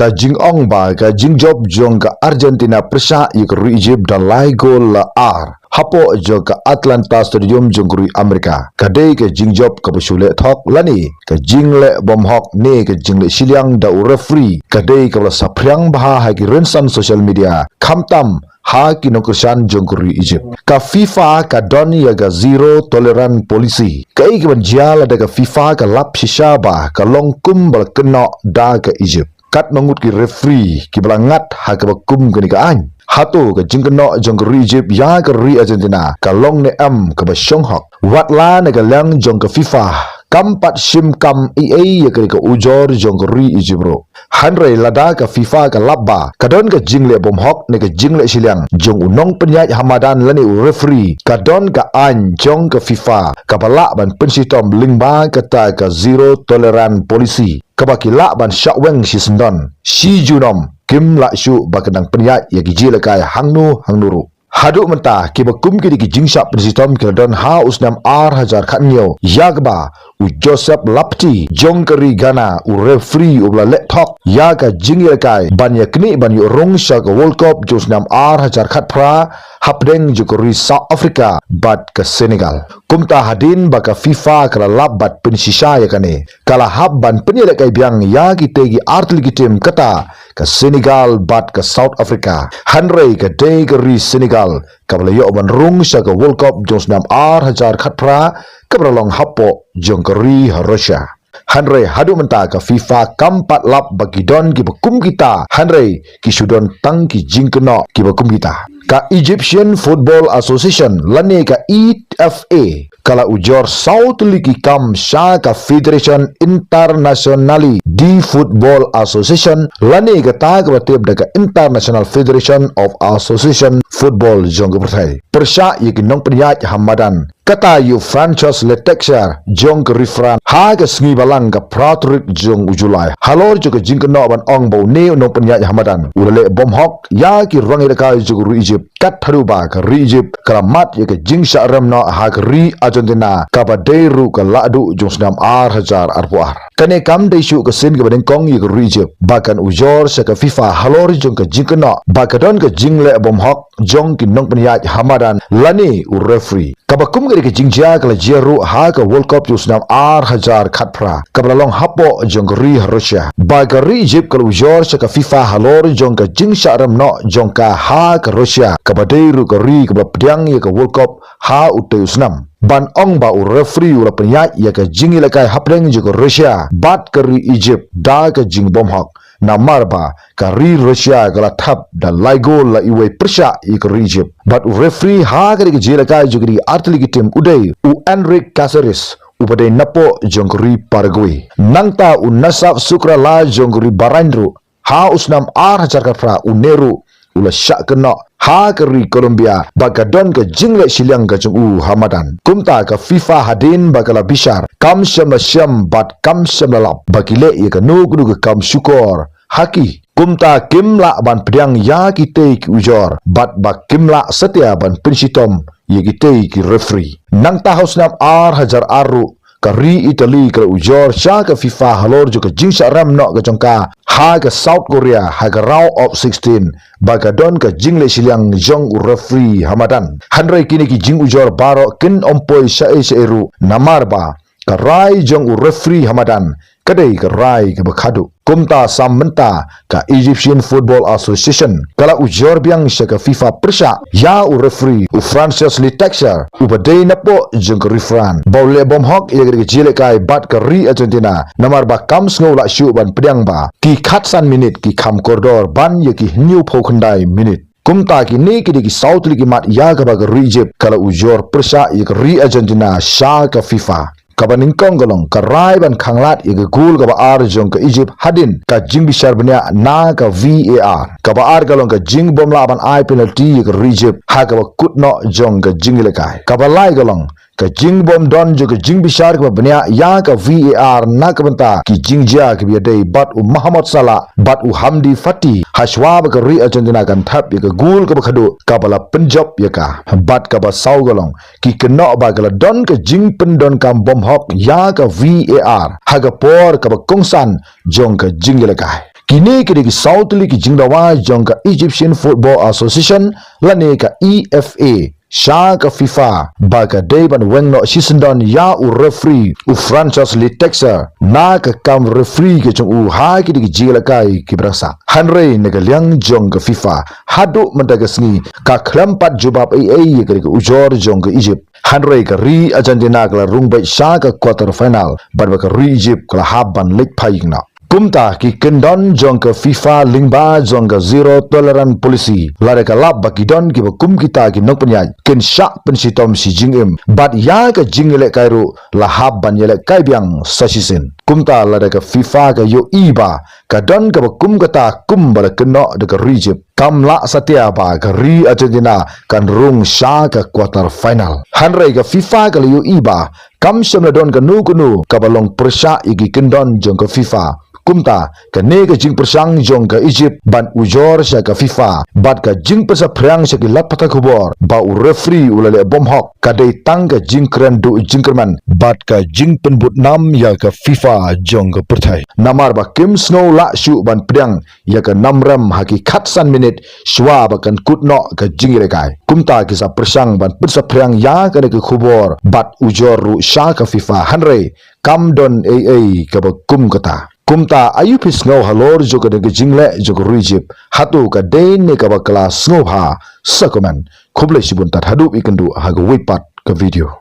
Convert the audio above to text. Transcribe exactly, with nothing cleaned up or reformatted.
Ka jingong ba ka jingjop jong ka Argentina pyrshah ïa ka ri Egypt da lai gol la ar hapoh jong ka Atlanta Stadium jong ka ri Amerika, ka dei ka jingjop kaba shu leh thok lane ka jingleh bymhok ne ka jingleh shiliang da u referee, ka dei kaba la saphriang bha ha ki rynsan social media, khamtam ha ki nongkyrshan jong ka ri Egypt. Ka FIFA ka don ïa ka zero tolerance policy. Kaei kaban jia lada ka FIFA ka lap shisha ba ka long kum ba la kynnoh da ka Egypt, katba ngut ki referee kiba la ngat ha kaba kum kane ka aiñ? Hato ka jingkynnoh jong ka ri Egypt ïa ka ri Argentina ka long ne em kaba shong hok? Wat la na ka liang jong ka FIFA kam pat shim kam ei ei ïa kane ka ujor jong ka ri Egypt ruh. Hynrei lada ka FIFA ka lap ba ka don ka jingleh bymhok ne ka jingleh shiliang jong u nongpynïaid ha madan lane u referee, ka don ka aiñ jong ka FIFA kaba lah ban pynshitom lyngba kata ka zero tolerance policy, kaba ki lah ban shah weng shisyndon, shi junom kim lah shuh ba ka nang pynïaid ïa ki jingïalehkai hangno hangno ruh. Haduh mynta kiba kum kine ki jingshah pynshitom ki la don ha u snem ar hajar khathynñiew, ïa kaba u Joseph Lapti jong ka ri Ghana, u referee uba la leh thok ïa ka jingïalehkai ban ïa knieh ban ïoh rung sha ka World Cup jong u snem ar hajar khatphra hapdeng jong ka ri South Africa bad ka Senegal. Kumta hadien ba ka FIFA ka la lap bad pynshisha ïa kane, ka la hap ban pynïalehkai biang ïa kitei ki artylli ki tim, kata ka Senegal bad ka South Africa. Hynrei ka dei ka ri Senegal kaba la ïoh ban rung sha ka World Cup jong u snem ar hajar khatphra kaba la long hapoh jong ka ri ha Russia. Hynrei haduh mynta ka FIFA kam pat lap ba ki don kiba kum kita, hynrei ki shu don tang ki jingkynnoh kiba kum kita. Ka Egyptian Football Association lane ka E F A ka la ujor saw tylli ki kam sha ka Federation Internationale de Football Association lane kata kaba tip da ka International Federation of Association Football jong ka pyrthei, pyrshah ïa ki nongpynïaid ha madan, kata ïa u François Letexler jong ka ri France ha ka sngi Balang ka phra tarik jong u July, halor jong ka jingkynnoh ban ong ba une u nongpynïaid ha madan u la leh bymhok ïa ki rangïalehkai jong ka ri Egypt, kat haduh ba ka ri Egypt ka la mad ïa ka jingshah rem noh ha ka ri Argentina kaba dei ruh ka lahduh jong u snem ar hajar arphew ar. Kane kam dei shuh ka sien kaba nyngkong ïa ka ri Egypt ba kan ujor sha ka FIFA halor jong ka jingkynnoh ba ka don ka jingleh bymhok jong ki nongpynïaid ha madan lane u referee. Kaba kum kane ka jingjia ka la jia ruh ha ka World Cup jong u snem ar hajar khatphra kaba la long hapoh jong ka ri ha Russia, ba ka ri Egypt ka la ujor sha ka FIFA halor jong ka jingshah rem noh jong ka ha ka Russia, kaba dei ruh ka ri kaba pdiang ïa ka World Cup ha utei u snem, ban ong ba u referee u la pynïaid ïa ka jingïalehkai hapdeng jong ka Russia bad ka ri Egypt da ka jingbymhok, namar ba ka ri Russia ka la thep da lai gol la iwei pyrshah ïa ka ri Egypt. Bad u referee ha kane ka jingïalehkai jong kine ki artylli ki tim u dei u Enric Caceres uba dei napoh jong ka ri Paraguay. Nangta u Nassef Sakrallah jong ka ri Bahrain ruh ha u snem ar hajar khatphra une ruh u la shah kynnoh ha ka ri Colombia ba ka don ka jingleh shiliang ka jong u ha madan. Kumta ka FIFA hadien ba ka la bishar kam shym la shem bad kam shym la lap ba ki leh ïa kano kano ka kam shukor ha ki. Kumta kim lah ban pdiang ïa kitei ki ujor bad ba kim lah satia ban pynshitom ïa kitei ki referee. Nangta ha u snem ar hajar ar ruh ka ri Italy ka la ujor sha ka FIFA halor jong ka jingshah rem noh ka jong ka ha ka South Korea ha ka round of sixteen ba ka don ka jingleh shiliang jong u referee ha madan. Hynrei kine ki jingujor baroh kin ym poi shaei shaei ruh, namar ba ka rai jong u referee ha madan ka dei ka rai kaba khadduh. Kumta sa mynta ka Egyptian Football Association ka la ujor biang sha ka FIFA pyrshah ïa u referee u François Letexler uba dei napoh jong ka ri France ba u leh bymhok ïa ka jingïalehkai bad ka ri Argentina, namar ba kam sngew lah shuh ban pdiang ba ki khatsan minit ki kham kordor ban ïa ki hynñiewphew khyndai minit. Kumta kine ki dei ki saw tylli ki mat ïa kaba ka ri Egypt ka la ujor pyrshah ïa ka ri Argentina sha ka FIFA. Kaba nyngkong ka long ka rai ban khanglad ïa ka gol kaba ar jong ka Egypt hadien ka jingbishar bniah na ka V A R. Kaba ar ka long ka jingbym lah ban ai penalty ïa ka ri Egypt ha kaba kut noh jong ka jingïalehkai. Kaba lai ka long ka jingbym don jong ka jingbishar kaba bniah ïa ka V A R na ka bynta ki jingjia kiba ïadei bad u Mohamed Salah bad u Hamdi Fati, hashwa ba ka ri Argentina kan thep ïa ka gol kaba khadduh kaba la pynjop ïa ka. Bad kaba saw ka long ki kynnoh ba ka la don ka jingpyndonkam bymhok ïa ka V A R ha ka por kaba kongsan jong ka jingïalehkai. Kine ki dei ki saw tylli ki jingdawa jong ka Egyptian Football Association lane ka E F A sha ka FIFA ba ka dei ban weng noh shisyndon ïa u referee u Francis Letizia na ka kam referee ka jong u ha ki dei ki jingïalehkai kiba dang sah. Hynrei na ka liang jong ka FIFA haduh mynta ka sngi ka khlem pat jubab ei ei ïa ka dei ka ujor jong ka Egypt. Hynrei ka ri Argentina ka la rung beit sha ka quarter final bad ba ka ri Egypt ka la hap ban leit phai ïing noh. Kumta ki kyndon jong ka FIFA lyngba jong ka zero tolerance policy lada ka lap ba ki don kiba kum kita ki nongpynïaid kin shah pynshitom shi jingim bad ïa ka jingïalehkai ruh la hap ban ïalehkai biang sa shisien. Kumta lada ka FIFA ka ïohi ba ka don kaba kum kata kum ba la kynnoh da ka ri Egypt, kam lah satia ba ka ri Argentina kan rung sha ka quarter final. Hynrei ka FIFA ka la ïohi ba kam shym la don kano kano kaba long pyrshah ïa ki kyndon jong ka FIFA. Kumta kane ka jingpyrshang jong ka Egypt ban ujor sha ka FIFA bad ka jingpynsaphriang sha ki lad pathai khubor ba u referee u la leh bymhok ka dei tang ka jingkren duh jingkyrmen bad ka jingpynbud nam ïa ka FIFA jong ka pyrthei. Namar ba kim sngew lah shuh ban pdiang ïa ka nam rem ha ki khatsan minit shuwa ba kan kut noh ka jingïalehkai. Kumta ki sa pyrshang ban pynsaphriang ïa kane ka khubor bad ujor ruh sha ka FIFA, hynrei kam don ei ei kaba kum kata. Kumta aïu phi sngew halor jong kane ka jingleh jong ka ri Egypt? Hato ka dei ne kaba ka la sngewbha? Sa comment. Khublei shibun tad haduh ïakynduh ha kawei pat ka video.